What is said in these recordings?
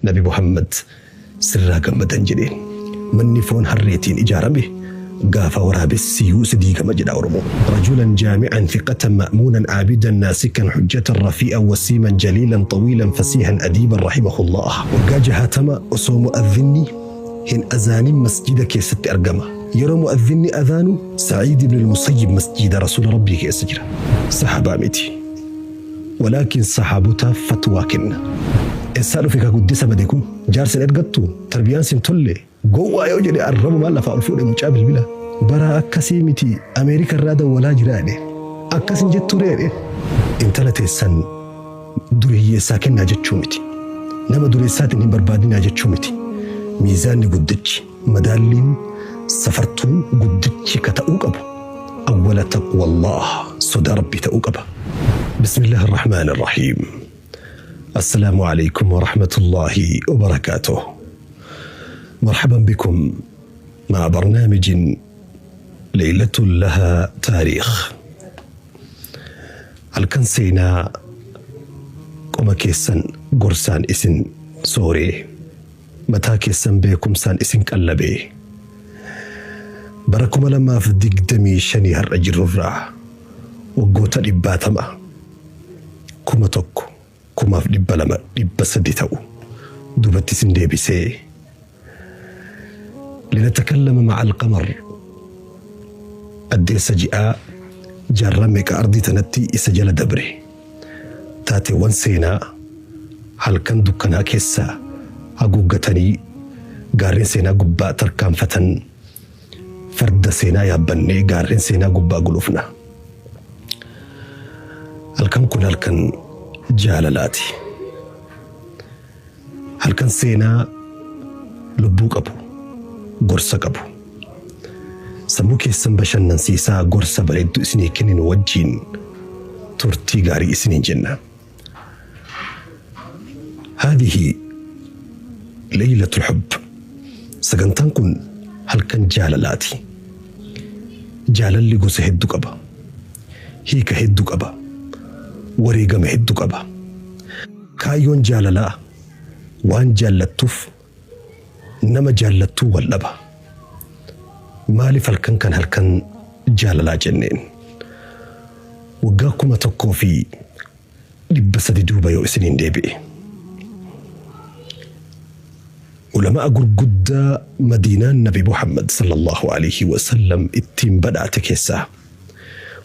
Nabi Muhammad sirraa gammadan jedheen. Manni foon harreetiin ijaarame gaafa waraabessi yuuse diigama jedha Oromoon. Rajulan jaami'an thiqatan ma'muunan aabidan naasikan hujjatan rafii'an wasiiman jaliilan xawiilan fasiihan adiiban rahimahullah. Waggaa jahaatama osoo mu'adhinni hin azaanin masjida keessatti argama. Yeroo mu'adhinni azaanu Sa'iid ibn al-Musayyib masjida Rasuula Rabbii keessa jira. Sahabaa miti. Walaakin sahaabotaaf fatwaa kenna. Essaa dhufe ka guddisa bade kun? Jaarsa hin argattuu? Tarbiyaan sin tolle? Gowwaa yoo jedhe arrabumaan lafaa ol fuudhe mucaa bilbila. Baraa akkasii miti Ameerika irraa dawwalaa jira jedheen. Akkas hin jettuu ree jedheen. Intala teessan duri hiyyeessaa kennaa jechuu miti. Nama dureessaatiin hin barbaadinaa jechuu miti. Miizaanni guddichi, madaalliin, safartuun guddichi ka ta'uu qabu awwala taqwallaah sodaa Rabbii ta'uu qaba. Bismillahi Arrahmaani Arrahiim. Assalaamu Aleykum Warahmatullaahi Wabarakaatuh. Marhaban bikum ma'a barnaamijin Leylatun lahaa taariikh. Halkan seenaa qoma keessan gorsaan isin sooree, mataa keessan beekumsaan isin qallabee, bara 2025 har'a jirrurraa waggoota dhibbaatama, 1000, 1200, 300 ta'u duubatti isin deebisee, Linatakallama ma'al qamar addeessa ji'aa jaarraa meeqa ardii tanatti isa jala dabre taateewwan seenaa halkan dukkanaa keessa haguuggatanii gaarreen seenaa gubbaa tarkaanfatan farda seenaa yaabbannee gaarreen seenaa gubbaa gulufna. Halkan kun halkan jaalalaati. Halkan seenaa lubbuu qabu, gorsa qabu. Sammuu keessan bashannansiisaa gorsa bareedduu isinii kenninu wajjiin turtii gaarii isiniin jenna. Haadihi Leeylatul Hubb. Sagantaan kun halkan jaalalaati. Jaalalli gosa heddu qaba. Hiika heddu qaba. Wareegama heddu qaba. Kaayyoon jaalalaa waan jaallattuuf nama jaallattuu wal dhaba. Maaliif halkan kan halkan jaalalaa jenneen? Waggaa 1300 duuba yoo isiniin deebi'e. Ulama'a gurguddaa Madiinaan Nabi Muhammad sallallahu alaihi wasallam ittiin badhaate keessaa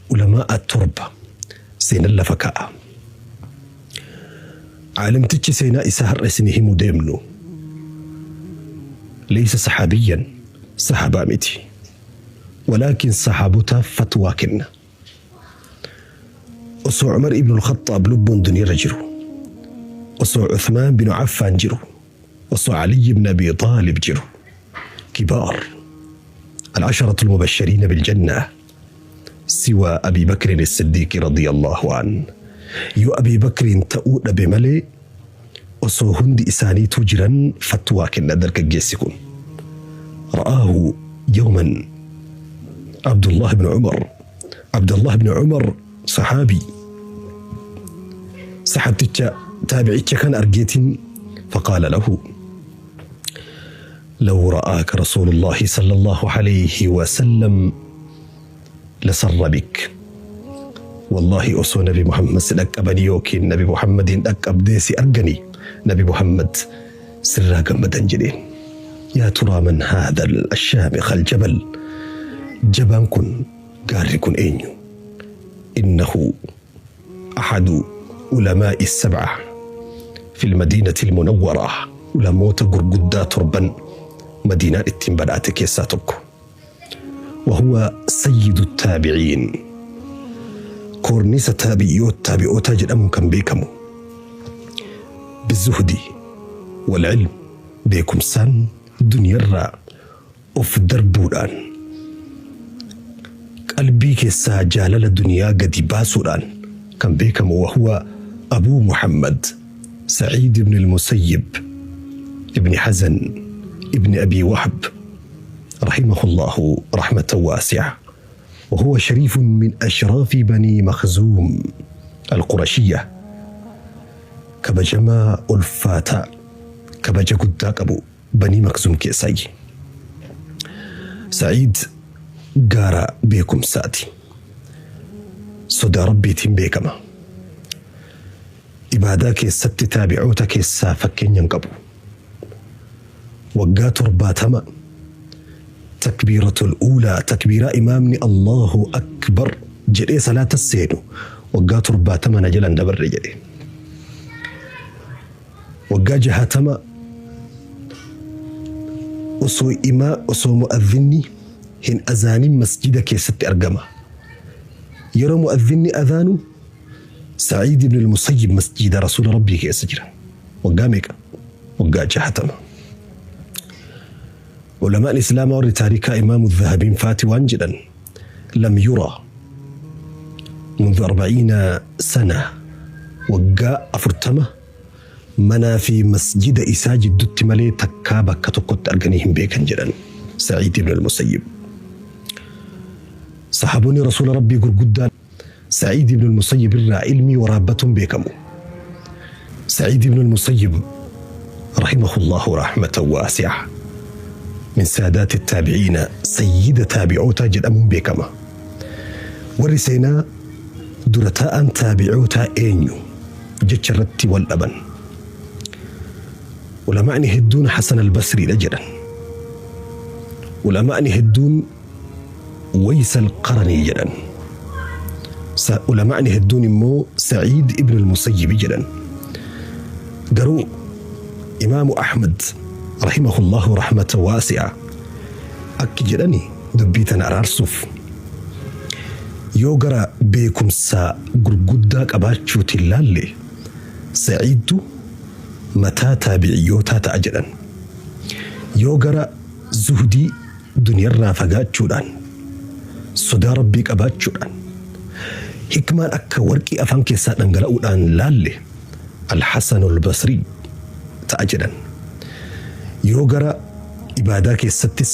ulama'a torba seenan lafa kaa'a. Caalimtichi seenaa isaa har'a isinii himuu deemnu leysa sahaabiyyan sahaabaa miti. Walaakin sahaabotaaf fatwaa kenna. Osoo Umar ibn al-Khaxxaab lubbuun duniyarra jiru, osoo Uthmaan bin Affaan jiru, osoo Aliyyi ibn Abi Xaalib jiru, kibaar al-asharatu al-mubashshariina bil-jannah siwaa Abii Bakrin as-Siddiiqi radiyallahu an yoo Abii Bakriin ta'uu dhabe malee osoo hundi isaaniituu jiran fatwaa kenna dargaggeessi kun. Ra'aahu yawman Abdullah ibn Umar Abdullah ibn Umar sahaabii saxaabticha taabicicha kan argeetiin faqaala lahu law ra'aaka rasuulullaahi sallallahu alayhi wasallam lasarra bik wallaahi osoo nabi Muhammad si dhaqqabanii yookiin nabi Muhammadiin dhaqqabdee si arganii nabi Muhammad sirraa gammadan jedheen. Yaa turaa man haadha ashaamikh aljabal jabaan kun gaarri kun eenyu? Innahu ahadu ulamaa'i sab'a fil madiinati almunawwara ulamoota gurguddaa torban madiinaan ittiin badhaate keessaa tokko. Wahuwa sayyidu taabiciin koorniisa taabi'ootaa jedhamuun kan beekamu bizuhdi wal ilm beekumsaan duniyarraa of darbuudhaan qalbii keessaa jaalala duniyaa gadi baasuudhaan kan beekamu wahuwa Abuu Muhammad Sa'iid ibn al-Musayyib ibn Hazan ibn Abi Wahb rahimahullahu rahmatan waasi'a وهو شريف من أشراف بني مخزوم القرشية kabajamaa ulfaataa. Kabaja guddaa qabu Banii Makzuum keessaayyi. Sa'iid gaara beekumsaati. Sodaa Rabbiitiin beekama. Ibaadaa keessatti taabi'oota keessaa fakkeenya hin qabu. Waggaa 70 takbiiratul uulaa takbiiraa imaamni Allahu Akbar jedhee salaata seenu waggaa 70 na jalan dabarre jedhe. Waggaa 60 osoo imaa osoo mu'adhinni hin azaanin masjida keessatti argama. Yeroo mu'adhinni azaanu Sa'iid ibn al-Musayyib masjida Rasuula Rabbii keessa jira. Waggaa meeqa? Waggaa 60. Ulamaan Islaamaa warri taarikaa Imaamu Zahabiin faati waan jedhan lam yura منذ 40 sana waggaa 40 manaa fi masjida isaa jiddutti malee takkaa bakka tokkotti arganii hin beekan jedhan Sa'iid ibn al-Musayyib. Sahaabonni Rasuula Rabbii gurguddaan Sa'iid ibn al-Musayyib irraa ilmii waraabbatuun beekamu. Sa'iid ibn al-Musayyib rahimahullahu rahmatan waasi'a min saadaati taabi'iina sayyida taabi'ootaa jedhamuun beekama. Warri seenaa dura taa'aan taabi'ootaa eenyu jecha irratti wal dhaban. Ulamaa'ni hedduun Hasan al-Basriidha jedhan. Ulamaa'ni hedduun Ways al-Qaranii jedhan. Ulamaa'ni hedduun immoo Sa'iid ibn al-Musayyibi jedhan. Garuu Imaamu Ahmad rahimahullahu rahmata waasi'a akki jedhani dubbii tana araarsuuf yoo gara beekumsa gurguddaa qabaachuutiin laalle Sa'iidtu mataa taabiciyyootaa ta'a jedhan. Yoo gara zuhdii duniyarraa fagaachuudhaan, sodaa Rabbii qabaachuudhaan, hikmaan akka warqii afaan keessaa dhangala'uudhaan laalle Al-Hasanul Basrii ta'a jedhan. Yoo gara ibaadaa keessattis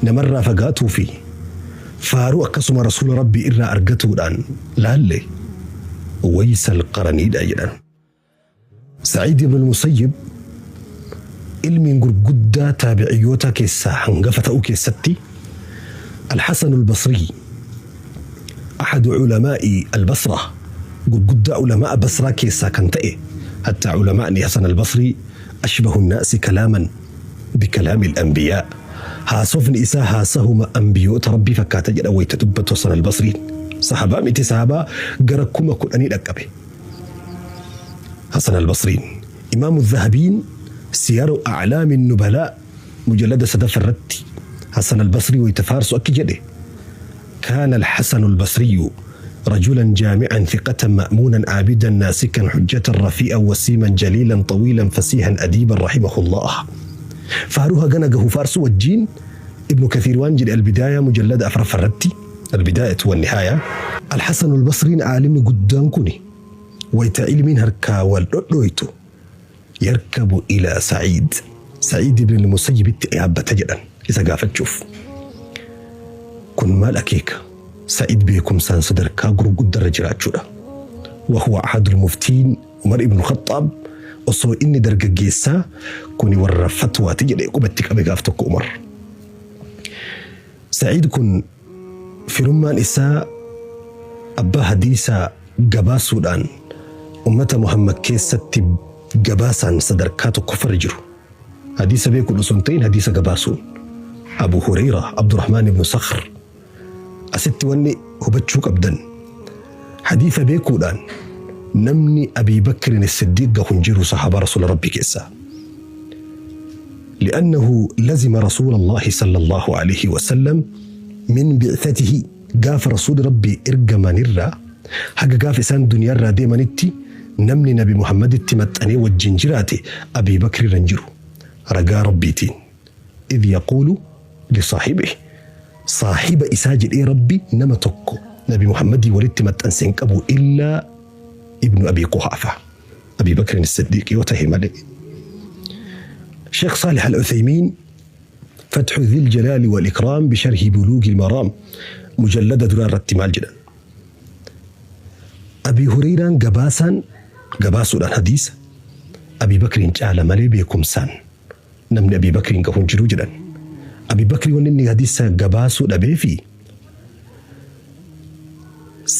namarraa fagaatuu fi faaruu akkasuma Rasuula Rabbii irraa argatuudhaan laalle Uwaysal Qaraniidha jedhan. Sa'iid ibn al-Musayyib ilmiin gurguddaa taabiciyyootaa keessaa hangafa ta'uu keessatti Al-Hasan al-Basri ahadu ulamaa'i al-Basra gurguddaa ulamaa'a Basraa keessaa kan ta'e hattaa ulamaa'ni Hasan al-Basri ashbahu an-naasi kalaaman bikalaami al-anbiyaa haasofni isaa haasahuma anbiyoota Rabbii fakkaata jedha wayta dubbatu Hasan al-Basriin sahabaa miti sahabaa gara 10,000 dhaqqabe. Hasan Albasriin. Imaamu Zahabiin Siyaru A'laami Nubalaa mujallada sadaffa irratti Hasan Albasrii wayta faarsu akki jedhe, Kaana Alhasanu Albasriyyu rajulan jaami'an thiqatan ma'muunan aabidan naasikan hujjatan rafii'an wasiiman jaliilan xawiilan fasiihan adiiban rahimahullaah. Faaruu hagana gahu faarsuu wajjiin Ibnu Kathiir waan jedhe Albidaayaa mujallada afraffa irratti, Albidaayatu Wannihaayaa, Alhasanu Albasriin aalimni guddaan kuni wayta ilmiin harkaa wal dhodhooytu yarkabu ilaa Sa'iid, Sa'iid ibn Almusayyibitti yaabbata jedhan isa gaafachuuf. Kun maal akeeka? Sa'iid beekumsaan sadarkaa gurguddarra jiraachuudha. Wahuwa ahadul muftiin Umar ibn Khaxxaab osoo inni dargaggeessaa kuni warra fatwaati jedhee quba itti qabe gaaf tokko Umar. Sa'iid kun firummaan isaa abbaa hadiisaa gabaasuudhaan ummata Muhammad keessatti gabaasaan sadarkaa tokkoffarra jiru. Hadiisa beekuun osoo hin ta'in hadiisa gabaasuun. Abu Hureyraa, Abdurrahmaan ibn Sakhr. Asitti wanni hubachuu qabdan hadiisa beekuudhaan namni Abii Bakrin Siddiiq gahu hin jiru sahaabaa Rasuula Rabbii keessaa. لأنه لزم رسول الله صلى الله عليه وسلم من بعثته gaafa Rasuulli Rabbii ergamanirraa haga gaafa isaan duniyaarraa deemanitti namni Nabi Muhammaditti maxxanee wajjin jiraate Abii Bakrirra hin jiru. Ragaa Rabbiitiin. Idh yaquulu lisaahibihi saahiba isaa jedhee Rabbi nama tokko Nabi Muhammadii walitti maxxanse hin qabu illaa Ibnu Abii Quhaafaa. Abii Bakrin Siddiiq yoo tahe malee. Sheekh Saalih Al-Uthaymiin Fathu Dhil Jalaali Wal Ikraam Bisharhi Buluugil Maraam mujallada duraa irratti maal jedhan? Abii Hureyraan gabaasaan gabaasuudhaan hadiisa Abii Bakriin caala malee beekumsaan namni Abii Bakriin gahu hin jiru jedhan. Abii Bakrii wanni inni hadiisa gabaasuu dhabeefi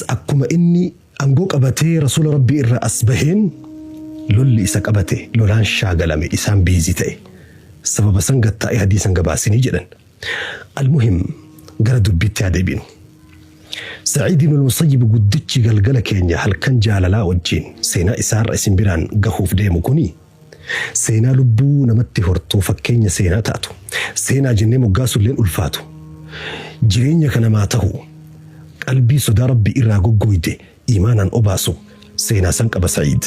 akkuma inni angoo qabatee Rasuula Rabbii irraa as baheen lolli isa qabate, lolaan shaagalame, isaan biizii ta'e. Sababa san gad taa'ee hadiisa hin gabaasinii jedhan. Almuhim gara dubbiitti haa deebinu. Sa'iid ibn al-Musayyib guddichi galgala keenya halkan jaalalaa wajjiin seenaa isaa har'a isin biraan gahuuf deemu kuni seenaa lubbuu namatti hortuu fakkeenya seenaa taatu seenaa jennee moggaasulleen ulfaatu jireenya ka namaa tahu qalbii sodaa Rabbii irraa goggooyde iimaanaan obaasu seenaa san qaba Sa'iid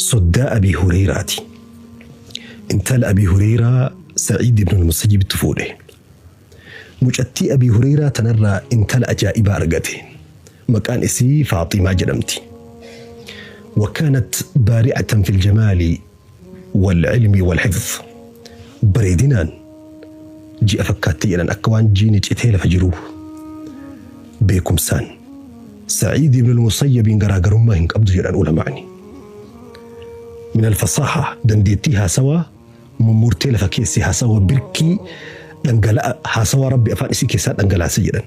soddaa Abii Hureyraati. Intala Abii Hureyraa Sa'iid ibn al-Musayyibtu fuudhe. Mucattii Abii Hureyraa tanarraa intala ajaa'ibaa argate. Maqaan isii Faaximaa jedhamti. Wa kaanat baari'atan fil jamaali wal ilmi wal hifz. Bareedinaan ji'a fakkaatti jedhan akka waan jiini citee lafa jiruu. Beekumsaan Sa'iid ibn al-Musayyabiin garaagarummaa hin qabdu jedhan ulamaa'ni. Min al-fasaaha dandeettii haasawaa mummurtee lafa keesse haasawa birkii dhangala'a haasawaa Rabbi afaan isii keessaa dhangalaase jedhan.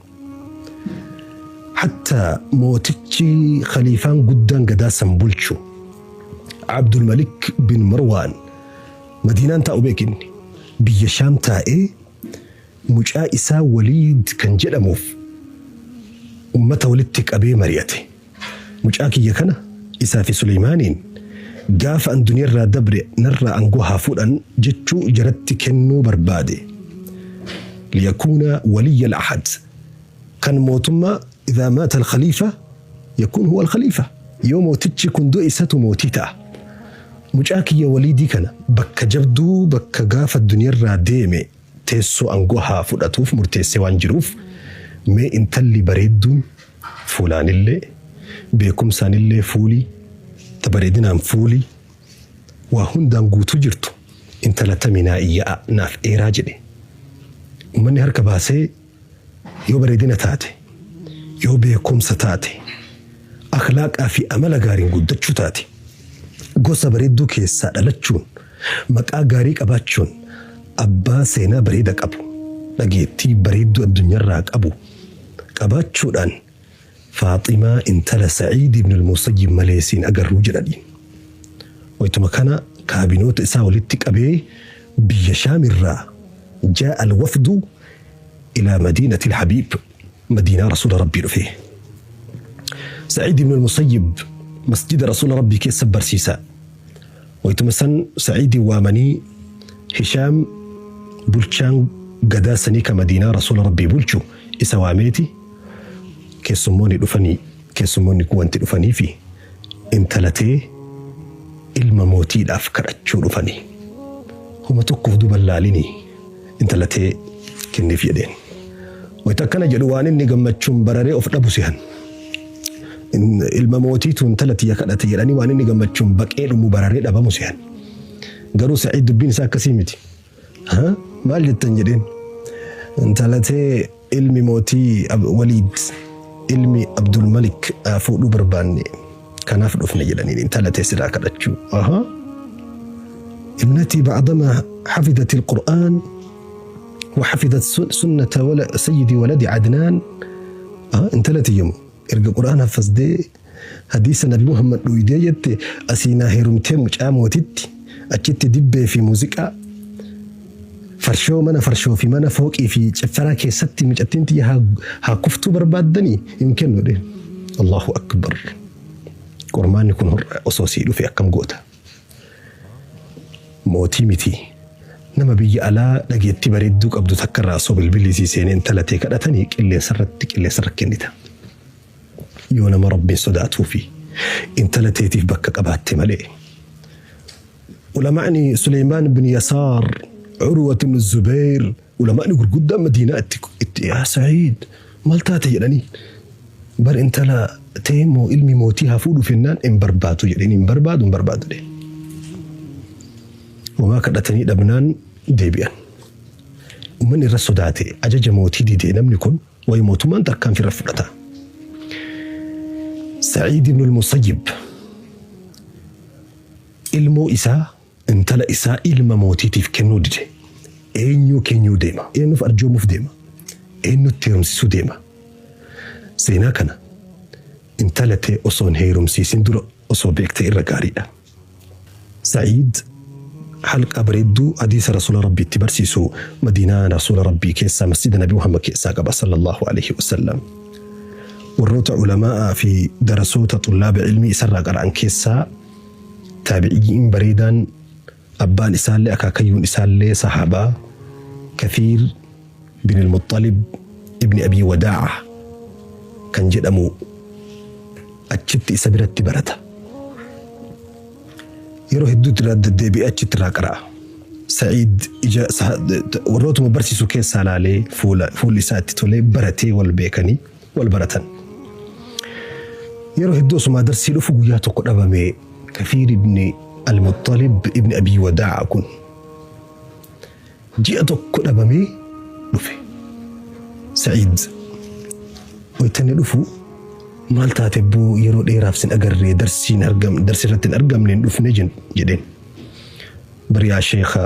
Hatta mootichi khaliifaan guddaan gadaa san bulchu Abdul Malik bin Marwaan Madiinaan taa'u beekinni biyya Shaam taa'ee mucaa isaa Waliid kan jedhamuuf ummata walitti qabee mari'ate. Mucaa kiyya kana isaa fi Suleymaaniin gaafa an duniyarraa dabre narraa angoo haa fuudhan jechuu jaratti kennuu barbaade. Liyakuuna waliyya al-ahad kan mootummaa idhaa maata al-khaliifa yakuun huwa al-khaliifa yoo mootichi kun du'e isatu mootii ta'a. Mucaa kiyya Waliidii kana bakka jabduu bakka gaafa duniyarraa deeme teessoo angoo haa fudhatuuf murteessee waan jiruuf mee intalli bareedduun fuulaanillee beekumsaanillee fuulii ta bareedinaan fuulii waa hundaan guutuu jirtu intala tami naa iyya'a naaf eeraa jedhe. Ummanni harka baasee yoo bareedina taate, yoo beekumsa taate, akhlaaqaa fi amala gaariin guddachuu taate, gosa bareedduu keessaa dhalachuun, maqaa gaarii qabaachuun, abbaa seenaa bareeda qabu, dhageettii bareedduu addunyaarraa qabu qabaachuudhaan Faaximaa intala Sa'iid ibn al-Musayyib malee si hin agarru jedhaniin. Waytuma kana kaabinoota isaa walitti qabee biyya Shaam irraa jaa'a al-wafdu ilaa madiinati al-Habiib Madiinaa Rasuula Rabbii dhufe. Sa'iid ibn al-Musayyib masjida Rasuula Rabbii keessa barsiisa. Waytuma san Sa'iidin waamanii Hishaam bulchaan gadaa sanii ka Madiinaa Rasuula Rabbii bulchu isa waameeti keessummoonni dhufanii keessummoonni kun wanti dhufaniifi intala tee ilma mootiidhaaf kadhachuu dhufanii. Homa tokko of duuba hin laalinii intala tee kenniif jedheen. Wayta akkana jedhu waan inni gammachuun bararee of dhabu sehan. Ilma mootiitu intala tiyya kadhate jedhanii waan inni gammachuun baqee dhumu bararee dhabamu sehan. Garuu Sa'iid dubbiin isaa akkasii miti. Ha? Maal jettan jedheen. Intala tee ilmi mootii Waliid ilmi Abdul Malik fuudhuu barbaanne kanaaf dhufne jedhaniin intala tee sirraa kadhachuu. Aha. Ibnatii ba'dama hafidhat al-Qur'aan wa hafidhat sunnata sayyidi waladi Adnaan. Intala tiyyamu erga Qur'aan haffasdee hadiisa Nabi Muhammad dhuydee jette asii naa heerumtee mucaa mootitti achitti dibbee fi muuziqaa farshoo mana farshoo fi mana fooqii fi ciffaraa keessatti mucattiin tiyya haa kuftuu barbaaddanii hin kennu dheen. Allahu akbar. Qormaanni kun horra osoo sii dhufe akkam goota? Mootii miti. Nama biyya alaa dhageettii bareedduu qabdu takka irraa osoo bilbilli sii seenee intala tee kadhatanii qilleensarratti qilleensarra kennita. Yoo nama Rabbiin sodaatuu fi intala teetiif bakka qabaatte malee. Ulamaa'ni Suleymaan bin Yasaar, Urwat ibn Zubayr, ulamaa'ni gurguddaan Madiinaa itti itti yaa Sa'iid maal taate jedhanii bar intala tee moo ilmi mootii haa fuudhuuf jennaan hin barbaadu jedheen hin barbaadu hin barbaadu jedheen. Homaa kadhatanii dhabnaan deebi'an. Uummanni irra sodaate ajaja mootii dide namni kun Wayi mootummaan tarkaanfii irra fudhata. Sa'iid ibn al-Musayyib Ilmoo isaa, intala isaa ilma mootiitiif kennuu dide. Eenyuu kennuu deema? Eenyuuf arjoomuuf deema? Eenyutti heerumsiisuu deema? Seenaa kana intala tee osoo hin heerumsiisin dura osoo beektee irra gaariidha. Sa'iid halqaa bareedduu hadiisa Rasuula Rabbii itti barsiisu Madiinaa Rasuula Rabbii keessaa, masjida Nabi Muhammad keessaa qaba sallallahu alaihi wasallam. Warroota ulamaa'aa fi darasoota xullaaba ilmii isarraa qara'an keessaa taabiciin bareedaan, abbaan isaallee akaakayyuun isaallee sahaabaa, Kathiir bin al-Muttalib ibni Abii Wadaa'a kan jedhamu achitti isa biratti barata. Yeroo hedduutti irraa deddeebi'ee achitti irraa qara'a. Sa'iid ija warrootuma barsiisu keessaa laalee fuulli isaa itti tolee baratee wal beekanii wal baratan. Yeroo hedduu osumaa darsii dhufu guyyaa tokko dhabame Kathiir ibni al-Muttalib ibni Abii Wadaa'a kun. Ji'a tokko dhabamee dhufe. Sa'iid wayita inni dhufu, "Maal taate boo, yeroo dheeraaf sin agarree, darsiin argam darsii irratti hin argamne, hin dhufne," jedheen. "Bariyaa sheekha,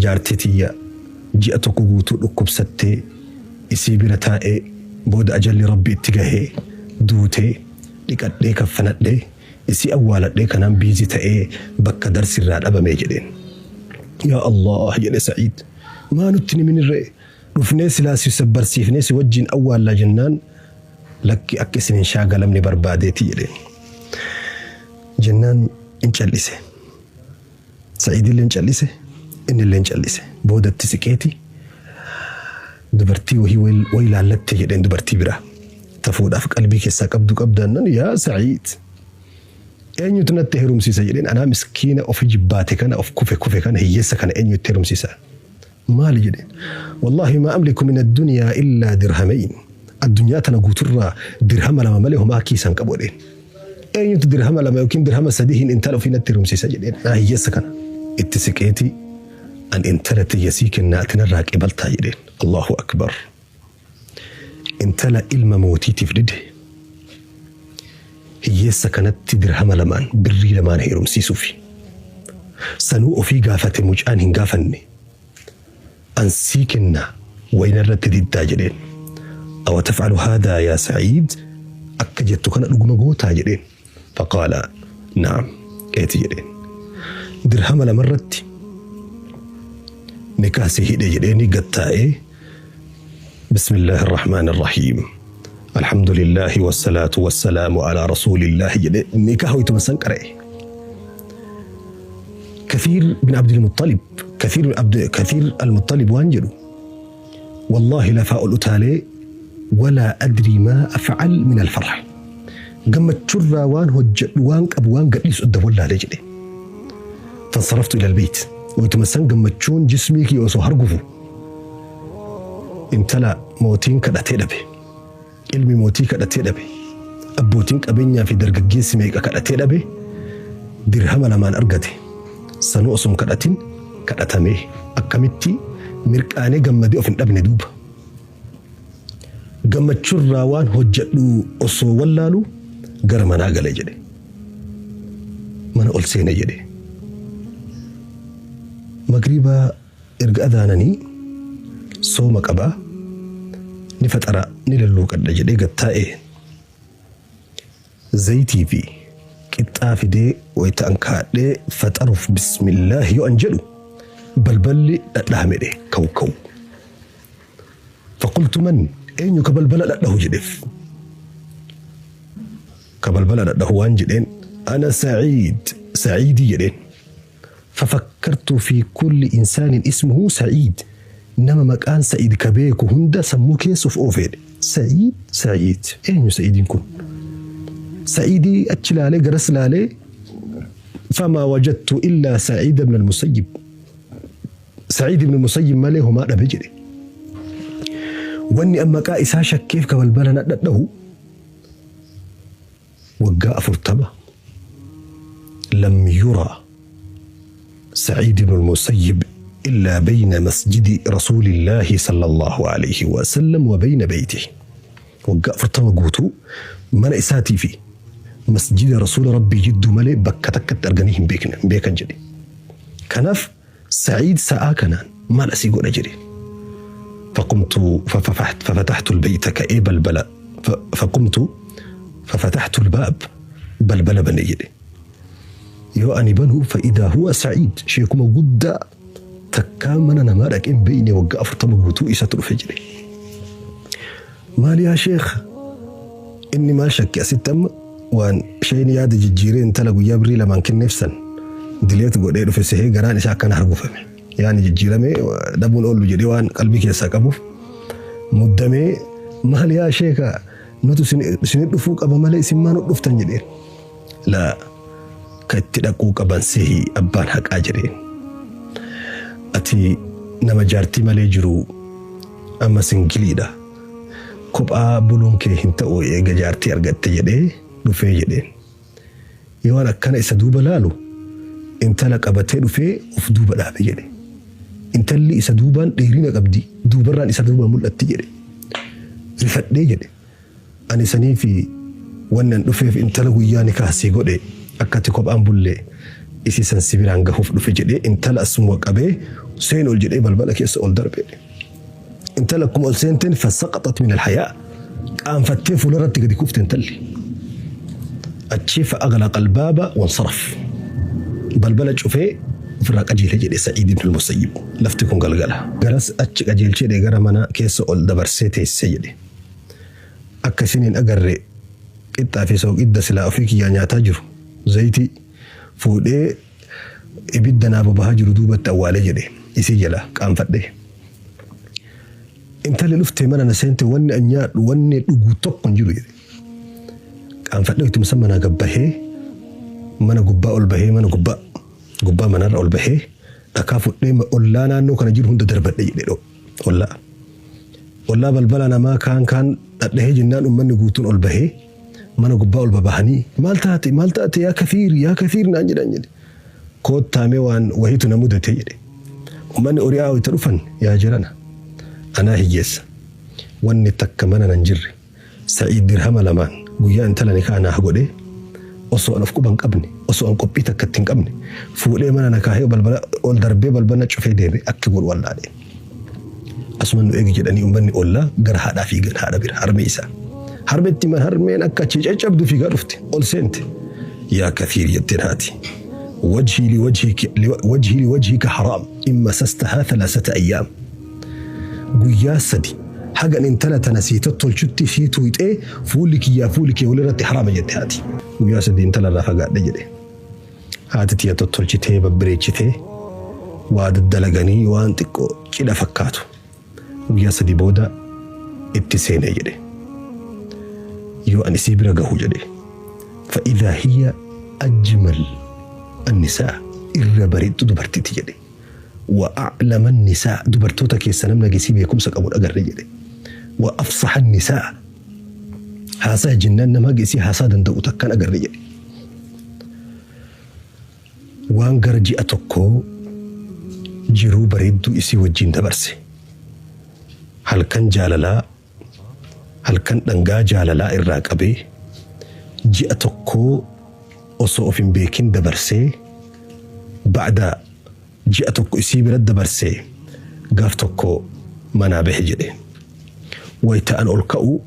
jaartii tiyya ji'a tokko guutuu dhukkubsattee isii bira taa'ee, booda ajalli Rabbi itti gahee duutee, dhiqadhee kaffanadhee isii awwaaladhee, kanaan busy ta'ee bakka darsirraa dhabame," jedheen. "Yaa Allah," jedhe Sa'iid. "Maa nutti ni minirree? Dhufnee silaa si barsiifnee si wajjin awwaallaa," jennaan, "Lakki, akka isin hin shaagalamne barbaadeeti," jedheen. Jennaan in callise. Sa'iidillee in callise, innillee in callise. Boodatti siqeeti, "Dubartii wahii wayi laallatte," jedheen, "dubartii biraa. Tafuudhaaf qalbii keessaa qabdu qabdaannan." "Yaa Sa'iid, eenyutu natti heerumsiisa?" jedheen. "Anaa miskiina ofi jibbaate kana, of kufe kufe kana, hiyyeessa kana eenyutti heerumsiisa?" "Maali?" jedheen. "Wallaahi maa amliku min addunyaa illaa dirhamayn. Addunyaa tana guuturraa 2 dirhama malee homaa kiisan qabu," jedheen. "Eenyutu 2 dirhama yookiin 3 dirhama hin intala ofii natti heerumsiisa?" jedheen. "Naa hiyyeessa kana." Itti siqeeti, "An intala tiyya sii kennaa, ati narraa qeebaltaa?" jedheen. Allahu akbar. Intala ilma mootiitiif dide hiyyeessa kanatti 2 dirhama, birrii 2n heerumsiisuufi. Sanuu ofii gaafate, mucaan hin gaafanne. "An sii kennaa, wayina irratti diddaa?" jedheen. "Awa tafcalu haadaa yaa Sa'iid? Akka jettu kana dhuguma gootaa?" jedheen. Faqaala, "Na'am, eeti," jedheen. "2 Dirhama irratti nikaa si hidhe," jedheeni gattaa'ee, "بسم الله الرحمن الرحيم، الحمد لله والصلاة والسلام على رسول الله," jedhe, nikaa hoytuma san qara'e. كثير بن عبد المطلب، كثير عبد كثير المطلب waan jedhu, "والله lafaa ol utaalee ولا أدري ما أفعل من الفرح. Gammachurraa waan hojjedhu, waan qabu, waan gadhiisu adda wallaalee," jedhe. "فانصرفت إلى البيت." Wayituma san gammachuun jismii kiyya osoo hargufu, intala mootiin kadhatee dhabe, ilmi mootii kadhatee dhabe, abbootiin qabeenyaa fi dargaggeessi meeqa kadhatee dhabe, 2 dirhama argate. Sanuu osoo hin kadhatin kadhatamee, akkamitti mirqaanee gammadee of hin dhabne duuba. "Gammachurraa waan hojjedhu osoo wallaalu gara manaa gale," jedhe. "Mana ol seene," jedhe. "Magriibaa erga adaananii sooma qabaa, ni faxara, ni lulluuqadha jedhee gattaa'ee, zayitii fi qixxaa fidee wayita an kaadhee faxaruuf bismillaahi yoo an jedhu, balballi dhadhahamedhe, kaw kaw. فقلت من? Eenyu ka balbala dhadhahu?" jedheef. Ka balbala dhadhahu waan jedheen, "أنا سعيد، Sa'iidii," jedheen. "ففكرت في كل إنسان اسمه سعيد." Nama maqaan Sa'iid ka beeku hunda sammuu keessa of oofeedhe. Sa'iid, Sa'iid, eenyu Sa'iidiin kun? Sa'iidii achi laalee garas laalee, "فما وجدت إلا سعيد بن المسيب. Sa'iid ibn Musayyib malee homaa dhabe," jedhe. Wanni an maqaa isaa shakkeef ka balbala na dhadhahu, waggaa 40 لم يرى سعيد بن المسيب إلا بين مسجد رسول الله صلى الله عليه وسلم وبين بيته. Waggaa 40 guutuu mana isaatii fi Masjida Rasuula Rabbii jidduu malee bakka takkatti arganii hin beekne hin beekan jedhe. Kanaaf Sa'iid sa'aa kanaan maal asii godha jedhe. فقمت ففتحت البيت ka'ee balbala فقمت ففتحت الباب balbala bane jedhe. Yoo ani banu فإذا هو سعيد sheekuma guddaa takkaa mana namaa dhaqee hin beekne waggaa 40 guutuu isatu dhufe jedhe. Maal yaa sheekh inni maal shakke asitti amma waan isheen yaada jijjiiree intala guyyaa birrii lamaan kenneef san dileet godhee dhufe sehee garaan isaa akkana hargufame. Yaani jijjiiramee dhabuun oollu jedhee waan qalbii keessaa qabuuf muddamee maal yaa sheeka nutu isin dhufuu qaba malee isin maa nu dhuftan jedheen. Laa ka itti dhaquu qaban sihi abbaan haqaa jedheen. Ati nama jaartii malee jiru amma singiliidha. Kophaa buluun kee hin ta'u eega jaartii argatte jedhee dhufee jedheen. Yoo an akkana isa duuba laalu intala qabatee dhufee of duuba dhaabe jedhe. Intalli isa duubaan dheerina qabdi duubarraan isa duuba mul'atti jedhe. Rifadhee jedhe. Ani sanii fi wanni an dhufeef intala guyyaa nikaa sii godhe akka ati kophaan bulle isii san si biraan gahuuf dhufe jedhee intala asuma qabee seen ol jedhee balbala keessa ol darbe. Intala akkuma ol seenteen fasaqaxat min alhayaa qaanfattee fuularratti gadi kufte intalli. Achii fa'aglaqa albaaba wansaraf. Balbala cufee ofirraa qajeele jedhe Sa'iid ibn al-Musayyib. Lafti kun galgala. Garas achi qajeelchee gara mana keessa ol dabarsee teessee jedhe. Akka isin hin agarre qixxaa fi sooqidda silaa ofii kiyyaa nyaataa jiru zayitii fuudhee ibidda naa bobahaa jiru duubatti awwaalee jedhe isii jala qaanfadhe. Intalli dhuftee mana na seente wanni an nyaadhu wanni dhugu tokko hin jiru jedhe. Qaanfadhee itti musan manaa gabbahee mana gubbaa ol bahee mana gubbaa gubbaa manarra ol bahee dhakaa fudhee ollaa naannoo kana jiru hunda darbadhe jedhe ollaa. Ollaa balbala namaa kaan kaan dhadhahee jennaan uummanni guutuun ol bahee mana gubbaa ol babahanii maal taate maal taate yaa Kathiir yaa Kathiir naan jedhan jedhe. Koottaamee waan wahiitu na mudate jedhe. Uummanni ori'aa wayita dhufan yaa jirana anaa hiyyeessa wanni takka mana nan jirre Sa'iid dirhama lamaan guyyaa intala nikaa naaf godhee osoo an of quba hin qabne osoo an qophii takka itti hin qabne fuudhee mana na kaahee balbala ol darbee balbala cufee deeme akki godhu wallaalee. Asuma nu eegi jedhanii uummanni ollaa gara haadhaa fiigan haadha bira harmee isaa. Harmeetti man harmeen akka achi caccabdu fiigaa dhufte ol seente. Yaa Kathiir jetteen haati. وجهي لوجهك وجهي لوجهك حرام إن مسستها 3 أيام. Guyyaa sadi hagan intala tana sii tottolchutti sii tuuxee fuulli kiyyaa fuulli kee walirratti haraama jette haati. Guyyaa sadi intala irraa fagaadhe jedhe. Haati tiyya tottolchitee babbareechitee waa daddalaganii waan xiqqoo cidha fakkaatu. Guyyaa sadi booda itti seenee jedhe. Yoo ani isii bira gahu jedhe. فإذا هي أجمل النساء irra bareeddu dubartiiti jedhe. وأعلم النساء dubartoota keessa namni agesii beekumsa qabu agarre jedhe. وأفصح النساء haasaa jennaan nama agesii haasaa danda'u takkaan agarre jedhe. Waan gara ji'a tokkoo jiruu bareedduu isii wajjin dabarse. Halkan jaalalaa halkan dhangaa jaalalaa irraa qabee ji'a tokkoo osoo of hin beekin dabarsee ba'da ji'a tokko isii bira dabarsee gaaf tokko manaa bahe jedhe. Wayita an ol ka'u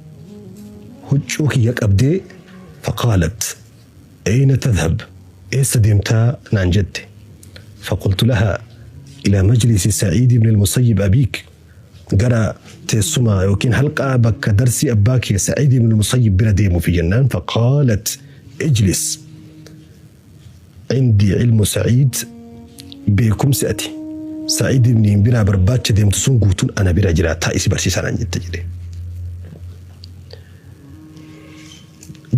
huccuu kiyya qabdee فقالت أين تذهب eessa deemtaa naan jette. فقلت لها إلى مجلس سعيد بن المسيب أبيك gara teessuma yookiin halqaa bakka darsii abbaa kee Sa'iid ibn al-Musayyib bira deemu fi jennaan فقالت اجلس عندي علم سعيد beekumsi ati Sa'iid ibn biraa barbaacha deemtu sun guutuun ana bira jira taa'isi barsiisaa naan jette jedhe.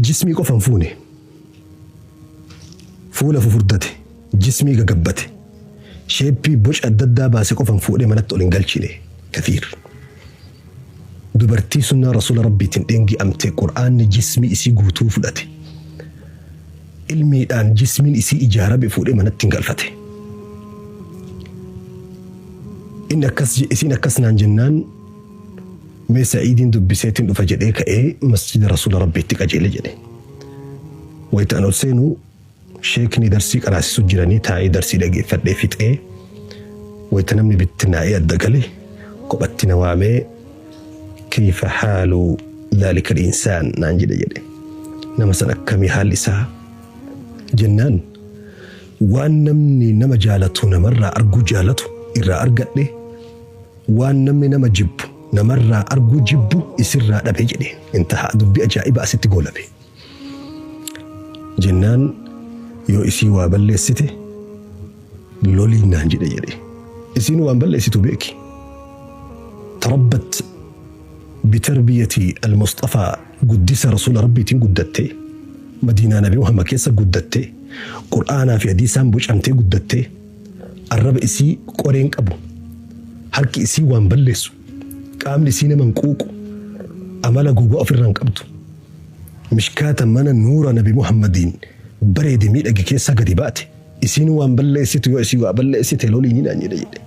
Jismii qofa hin fuune. Fuula fufurdate, jismii gagabbate, sheeppii boca adda addaa baase qofan fuudhee manatti ol hin galchine. Kathiir. Dubartii sunnaa Rasuula Rabbiitiin dheengi'amte Qur'aanni jismii isii guutuu fudhate. Ilmiidhaan jismiin isii ijaarame fuudhee manatti hin galfate. Inni akkas isiin akkas naan jennaan mee Sa'iidiin dubbiseetiin dhufa jedhee ka'ee masjida Rasuula Rabbiitti qajeele jedhe. Wayta an ol seenu sheekni darsii qaraasisu jiranii taa'ee darsii dhageeffadhee fixee wayta namni bittinaa'ee adda gale kophatti na waamee kayfa haalu dhaalika al-insaan naan jedhe jedhe. Nama san akkamii haalli isaa jennaan waan namni nama jaalatu namarraa arguu jaalatu irraa argadhe waan namni nama jibbu namarraa arguu jibbu isirraa dhabe jedhe. Intaha dubbii ajaa'iba asitti goolabe. Jennaan yoo isii waa balleessite loliin naan jedhe jedhe. Isiin waan balleessitu beeki. Tarabbat bitarbiyati al-Musxafaa guddisa rasuula rabbiitiin guddattee Madiinaa Nabi Muhammad keessa guddattee Qur'aanaa fi hadiisaan bocamtee guddattee arraba isii qoreen qabu harki isii waan balleessu qaamni isii nama hin quuqu amala gogaa ofirraa hin qabdu mishkaata mana nuura Nabi Muhammadiin bareede miidhage keessaa gadi baate isiin waan balleessitu yoo isii waa balleessite loliini naan jedhe jedhe.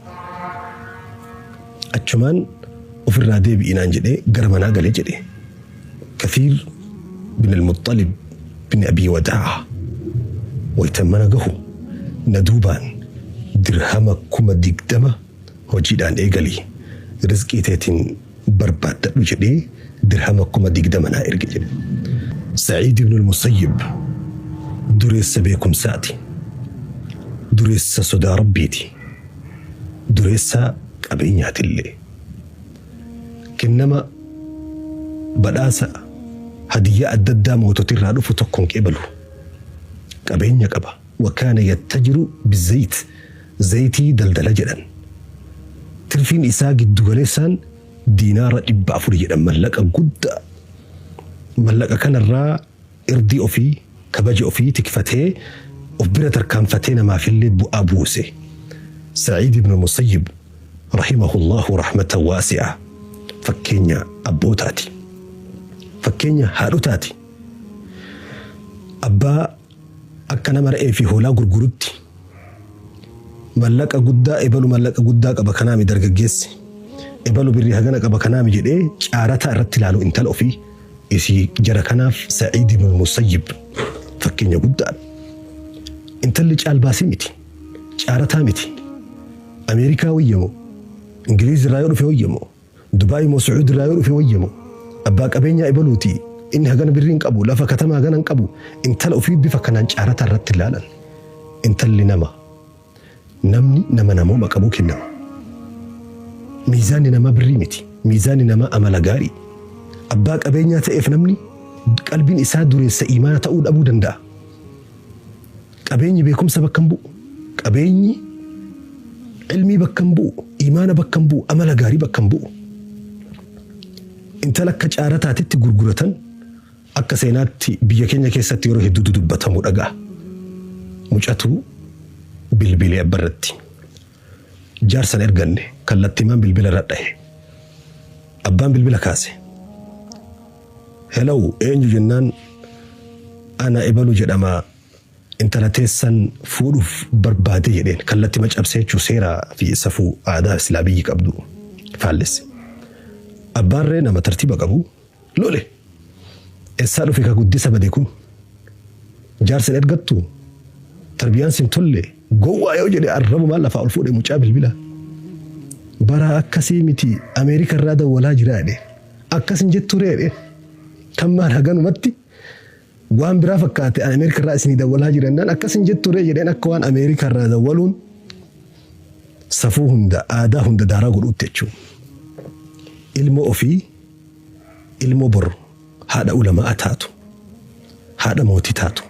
Achumaan ofirraa deebi'i naan jedhee gara manaa gale jedhe. Kathiir bin al-Muttalib bin Abii Wadaa'a waytan mana gahu na duubaan dirhama 20,000 hojiidhaan eegali rizqii teetiin barbaaddadhu jedhee dirhama 20,000 naa erge jedhe. Sa'iid ibn al-Musayyib dureessa beekumsaati. Dureessa sodaa Rabbiiti. Dureessa qabeenyaatillee. Kennama badhaasa hadiyyaa adda addaa moototirraa dhufu tokko hin qeebalu. Qabeenya qaba. Wa kaana yattajiru bizayit zayitii daldala jedhan. Tirfiin isaa giddu galeessaan diinaara 400 jedhan mallaqa guddaa. Mallaqa kanarraa irdii ofii, kabaja ofii tikfatee of bira tarkaanfatee namaafillee bu'aa buuse. Sa'iid ibn Musayyib rahimahullahu rahmatan waasi'a fakkeenya abbootaati. Fakkeenya haadhotaati. Abbaa akka nama re'ee fi hoolaa gurgurutti mallaqa guddaa ebalu mallaqa guddaa qaba kanaami dargaggeessi ebalu birrii hagana qaba kanaami jedhee caarataa irratti ilaalu intala ofii isii jara kanaaf Sa'iid ibn Musayyib fakkeenya guddaadha. Intalli caalbaasii miti. Caarataa miti. Ameerikaa wayyamoo Ingiliiz irraa yoo dhufe wayyamoo Dubaay moo Su'uud irraa yoo dhufe wayya moo? Abbaa qabeenyaa ebaluuti, inni hagana birrii hin qabu, lafa katamaa hagana hin qabu, intala ofii bifa kanaan caarataa irratti hin laalan. Intalli nama. Namni nama namooma qabuu kennama. Miizaanni namaa birrii miti. Miizaanni namaa amala gaarii. Abbaa qabeenyaa ta'eef namni qalbiin isaa dureessa iimaana ta'uu dhabuu danda'a. Qabeenyi beekumsa bakka hin bu'u. Qabeenyi ilmii bakka hin bu'u. Imaana bakka hin bu'u. Amala gaarii bakka hin bu'u. Intala akka caarataatitti gurguratan akka seenaatti biyya keenya keessatti yeroo hedduu dudubbatamu dhaga'a. Mucatu bilbilee abbarratti. Jaarsan erganne kallattiimaan bilbila irra dhahe. Abbaan bilbila kaase. Hello eenyu jennaan ana ebalu jedhama intala teessan fuudhuuf barbaade jedheen kallattima cabsee jechuu seera fi safuu aadaa silaa biyyi qabdu faallesse. Abbaan ree nama tartiiba qabu lole. Essaa dhufe ka guddisa bade kun? Jaarsa hin ergattu? Tarbiyaan sin tolle? Gowwaa yoo jedhe arrabumaan lafaa ol fuudhe mucaa bilbila. Baraa akkasii miti Ameerika irraa dawwalaa jira jedhe. Akkas hin jettuu ree jedheen. Kan maal haganumatti waan biraa fakkaate an Ameerika irraa isinii dawwalaa jira jennaan akkas hin jettuu ree jedheen akka waan Ameerika irraa dawwaluun safuu hunda aadaa hunda daaraa godhuutti jechuudha. Ilmoo ofii ilmoo bor haadha ulama'a taatu haadha mootii taatu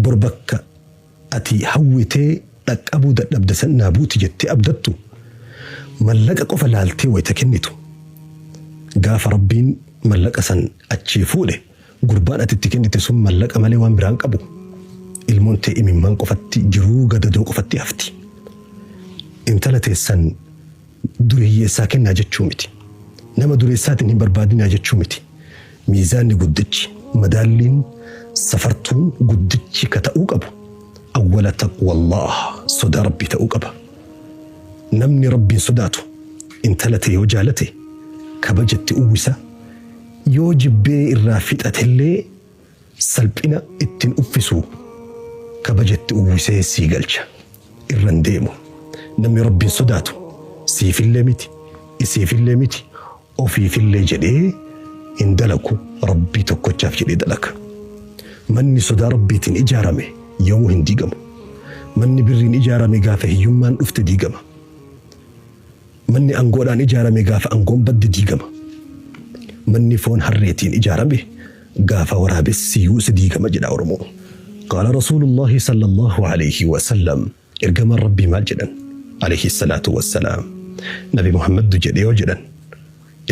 bor bakka ati hawwitee dhaqqabuu dadhabde san naa buuti jettee abdattu mallaqa qofa laaltee wayta kennitu gaafa Rabbiin mallaqa san achii fuudhe gurbaan ati itti kennite sun mallaqa malee waan biraa hin qabu ilmoon tee imimmaan qofatti jiruu gadadoo qofatti hafti intala teessan duri hiyyeessaa kennaa jechuu miti. Nama dureessaatiin hin barbaadinaa jechuu miti. Miizaanni guddichi, madaalliin safartuun guddichi ka ta'uu qabu awwala taqwallaah sodaa Rabbii ta'uu qaba. Namni Rabbiin sodaatu intala tee yoo jaalate kabaja itti uwwisa, yoo jibbee irraa fixatellee Salphina ittiin uffisu kabajatti uwwisee sii galcha. Irra hin deemu. Namni Rabbiin sodaatu siifillee miti, isiifillee miti, ofiifillee jedhee hin dalagu Rabbii tokkochaaf jedhee dalaga. Manni sodaa Rabbiitiin ijaarame yoomuu hin diigamu. Manni birriin ijaarame gaafa hiyyummaan dhufte diigama. Manni angoodhaan ijaarame gaafa angoon badde diigama. Manni foon harreetiin ijaarame gaafa waraabessi yuuse diigama jedha Oromoon. Qaala Rasuulullaahi sallallaahu aleyhi wa sallam Ergamaan Rabbii maal jedhan? Aleyhi salaatu wa salaam. Nabi Muhammaddu jedhe yoo jedhan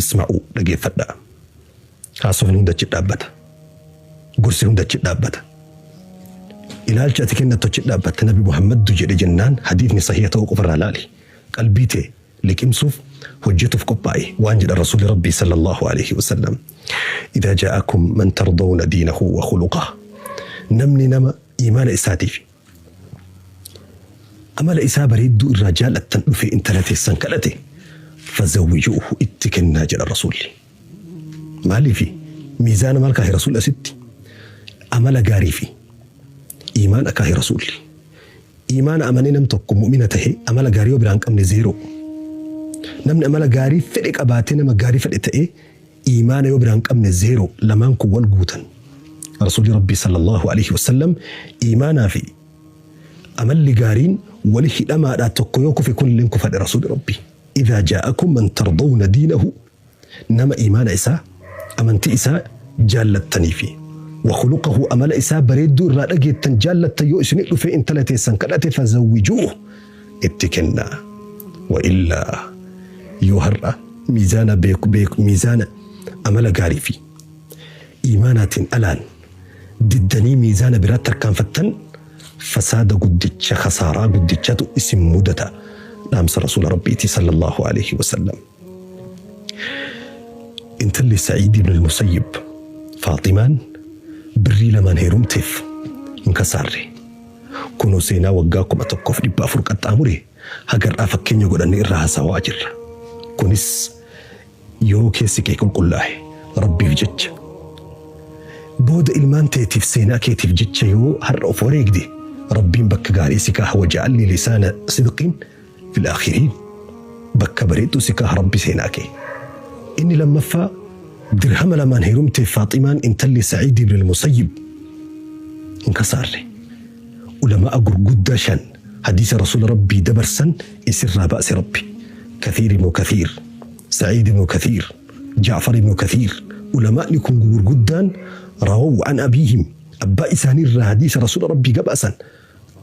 isma'uu dhageeffadhaa. Haasofni hundi achi dhaabbata. Gorsi hundi achi dhaabbata. Ilaalcha ati kennattu achi dhaabbata. Nabi Muhammaddu jedhe jennaan hadiisni sahiha ta'uu qofarraa laali. Qalbii tee liqimsuuf hojjetuuf qophaa'i. Waan jedhan Rasuulli Rabbii sallallahu aleyhi wa sallam. Idaa jaa'akum man tardawna diinahu wa khuluqah. Namni nama iimaana isaatiif amala isaa bareedduu irraa jaal'attan dhufee intala teessan kadhate fazawwijuuhu itti kennaa jedhan Rasuulli. Maaliifi miizaana maal kaahe Rasuulli asitti? Amala gaarii fi iimaana kaahe Rasuulli. Iimaana amanee nam tokko mu'mina tahe amala gaarii yoo biraa hin qabne zeeroo. Namni amala gaarii fedhe qabaatee nama gaarii fedhe ta'ee iimaana yoo biraa hin qabne zeeroo. Lamaan kun wal guutan. Rasuulli Rabbii sallallahu aleyhi wasallam iimaanaa fi amalli gaariin wali hidhamaadha tokko yoo kufe kunilleen kufadhe Rasuulli Rabbii. Idhaa jaa'akum man tardawna diinahu nama iimaana isaa, amantii isaa, jaallattanii fi wa khuluqahu amala isaa bareedduu irraa dhageettan jaallattan yoo isinit dhufee intala teessan kadhate fazawwijuuh itti kennaa. Wa illaa yoo har'a miizaana beeku beeku miizaana amala gaarii fi iimaanaatiin alaan diddanii miizaana biraatti tarkaanfattan fasaada guddicha khasaaraa guddichatu isin mudata dhaamsa rasuula rabbiiti sallallahu aleyhi wasallam. Intalli Sa'iid ibn al-Musayyib Faaximaan birrii lamaan heerumteef hin kasaarre. Kunoo seenaa waggaa 1400 qaxxaamure haga har'aa fakkeenya godhannee irraa haasawaa jirra. Kunis yoo keessi kee qulqullaahe Rabbiif jecha booda ilmaan teetiif seenaa keetiif jecha yoo har'a of wareegde Rabbiin bakka gaarii si kaaha waja'alnii lisaana sidqin fil aakhiriin bakka bareedduu si kaaha Rabbi seenaa kee. Inni lammaffaa dirhama lamaan heerumteef Faaximaan intalli Sa'iid ibn al-Musayyib hin kasaarre. Ulama'a gurguddaa shan hadiisa Rasuula Rabbii dabarsan isirraa baase Rabbi. Kathiir ibnu Kathiir, Sa'iid ibnu Kathiir, Ja'far ibnu Kathiir ulama'ni kun gugurguddaan rawaw an abiihim abbaa isaanii irraa hadiisa Rasuula Rabbii gabaasan.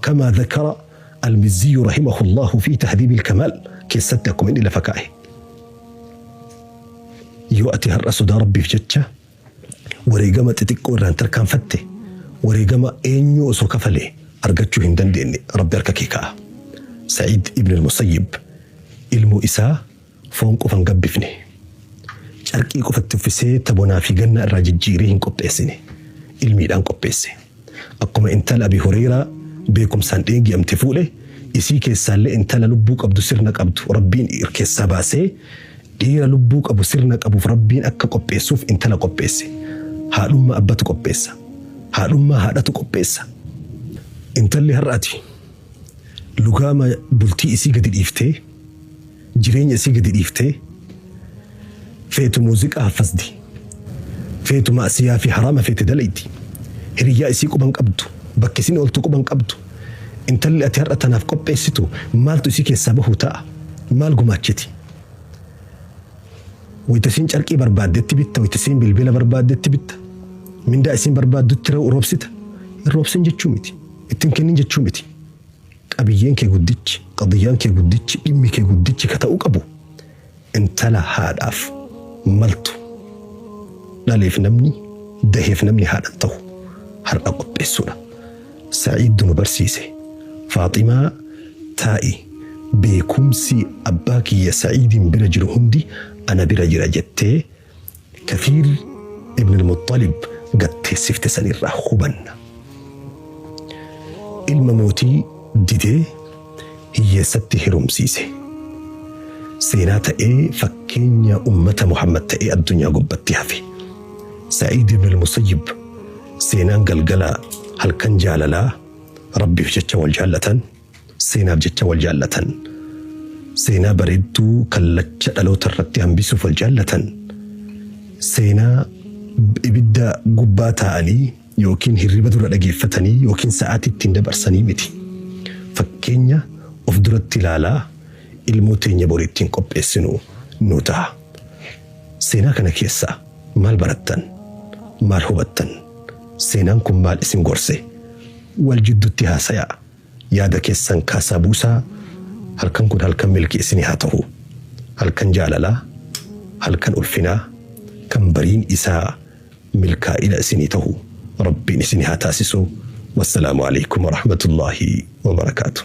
Kamaa dhakara Al-Mizziyyu rahimahullaahu fii Tahdiibil Kamaal keessatti akkuma inni lafa kaa'e. Yoo ati har'a sodaa Rabbiif jecha wareegama xixiqqoo irraan tarkaanfatte, wareegama eenyuu osoo kafalee argachuu hin dandeenne Rabbi harka kee kaa'a. Sa'iid ibn Al-Musayyib ilmoo isaa foon qofa hin gabbifne. Carqii qofa itti uffisee ta bonaa fi gannaa irraa jijjiiree hin qopheessine. Ilmiidhaan qopheesse. Akkuma intala Abi Hureyraa beekumsaan dheegi'amte fuudhe, isii keessaallee intala lubbuu qabdu sirna qabdu Rabbiin keessaa baasee dhiira lubbuu qabu sirna qabuuf Rabbiin akka qopheessuuf intala qopheesse. Haadhummaa abbatu qopheessa. Haadhummaa haadhatu qopheessa. Intalli har'a ati lugaama bultii isii gadi dhiiftee, jireenya isii gadi dhiiftee feetu muuziqaa haffazdi, feetu ma'siyaa fi haraama feete dalaydi, hiriyyaa isii quba hin qabdu, bakka isin ooltu quba hin qabdu, intalli ati har'a tanaaf qopheessitu maaltu isii keessaa bahuu taa'a? Maal gumaachiti? Wayta isiin carqii barbaaddetti bitta, wayta isiin bilbila barbaaddetti bitta, mindaa isiin barbaaddutti roobsita. Hin roobsin jechuu miti, itti hin kennin jechuu miti. Qabiyyeen kee guddichi, qadiyyaan kee guddichi, dhimmi kee guddichi ka ta'uu qabu intala haadhaaf maltu dhaleef namni daheef namni haadha hin ta'u har'a qopheessuudha. Sa'iiddu nu barsiise. Faaximaa taa'i beekumsi abbaa kiyya Sa'iidiin bira jiru hundi ana bira jira jettee Kathiir ibn al-Muxxalib gad teessifte san irraa hubanna. Ilma mootii didee hiyyeessatti herumsiise. Seenaa ta'ee fakkeenya ummata Muhammad ta'ee addunyaa gubbatti hafe. Sa'iid ibn al-Musayyib Seenaan galgala halkan jaalalaa Rabbiif jecha wal jaallatan, seenaaf jecha wal jaallatan, seenaa bareedduu kallacha dhaloota irratti hambisuuf wal jaallatan, seenaa ibidda gubbaa taa'anii yookiin hirriba dura dhageeffatanii yookiin sa'aatii ittiin dabarsanii miti. Fakkeenya of duratti ilaalaa ilmoo teenya boru ittiin qopheessinu nu ta'a. Seenaa kana keessaa maal barattan? Maal hubattan? Seenaan kun maal isin gorse? Wal jiddutti haasayaa. Yaada keessan kaasaa buusaa. Halkan kun halkan milkii isinii haa tahu. Halkan jaalalaa, halkan ulfinaa, kan bariin isaa milkaa'ina isinii tahu Rabbiin isinii haa taasisu. Wassalaamu alaikum warahmatullaahi wabarakaatuh.